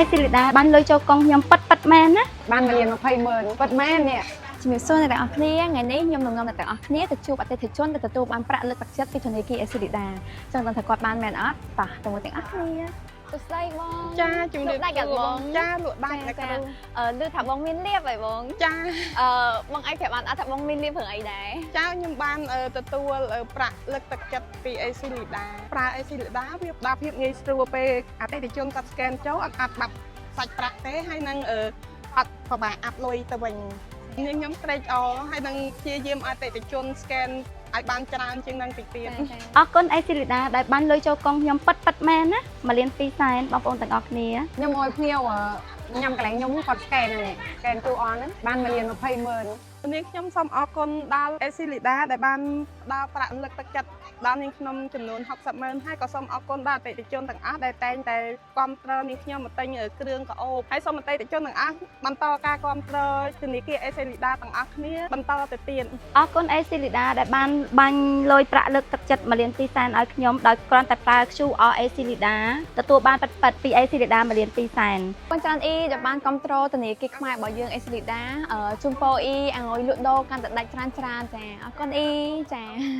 អេស៊ីលីដាបានលុយចូលកុងខ្ញុំពិតពិតមែនណា បាន1លាន20ម៉ឺនពិតមែននេះ។ ជំរាបសួរអ្នកទាំងអស់គ្នា។ថ្ងៃនេះខ្ញុំនឹងនាំអ្នកទាំងអស់គ្នាទៅជួបអតិថិជនដែលទទួលបានប្រាក់លើកទឹកចិត្តពីធនាគារអេស៊ីលីដាចង់ដឹងថាគាត់បានមែនអត់តោះទៅមើលទាំងអស់គ្នាសួស្តីបង ចាជំរាប លក់ដាច់កាត់បង ចាលក់ដាច់ណា ចា គ្រូ អឺឮថាបងមានលាភហើយបង ចា អឺបងអាចប្រាប់បានអត់ថាបងមានលាភរឿងអីដែរ? ចាខ្ញុំបានទទួលប្រាក់លើកទឹកចិត្តពី AC Lida ប្រើ AC Lida វាផ្ដល់ភាពងាយស្រួលពេលអតិថិជនគាត់ scan ចូលអត់អាត់បាត់សាច់ប្រាក់ទេហើយនឹងអត់ពិបាកអាប់លុយទៅវិញនាងខ្ញុំត្រេកអរហើយនឹងព្យាយាមឲ្យអតិថិជន scan ឲ្យបានច្រើនជាងនឹងតិចទៀត។ អរគុណអេស៊ីលីដាដែលបានលុយចូលកុងខ្ញុំពិតពិតមែនណា1លាន2សែនបងប្អូនទាំងអស់គ្នា។ ខ្ញុំអោយភ្ញៀវញ៉ាំកន្លែងខ្ញុំគាត់ scan ហ្នឹង scan QR ហ្នឹងបាន1លាន20ម៉ឺន។ នាងខ្ញុំសូមអរគុណដល់ AC Lida ដែលបានផ្ដល់ប្រាក់លើកទឹកចិត្តដល់នាងខ្ញុំចំនួន60ម៉ឺនហើយក៏សូមអរគុណដល់អតិថិជនទាំងអស់ដែលតែងតែគាំទ្រនាងខ្ញុំមកទិញគ្រឿងកាអូបហើយសូមអតិថិជនទាំងអស់បន្តការគាំទ្រធនាគារ AC Lida ទាំងអស់គ្នាបន្តទៅទៀត។ អរគុណអេស៊ីលីដាដែលបានបាញ់លុយប្រាក់លើកទឹកចិត្ត1លាន2សែនឲ្យខ្ញុំដោយគ្រាន់តែប្រើ QR អេស៊ីលីដាទទួលបានពិតពិតពីអេស៊ីលីដា1លាន2សែន។ បងច្រើនអ៊ីដែលបានគ្រប់គ្រងធនាគារខ្មែររបស់យើងអេស៊ីលីដាជូនពរអ៊ីឲ្យលក់ដូរកាន់តែដាច់ច្រើនច្រើនចាអរគុណអ៊ីចា។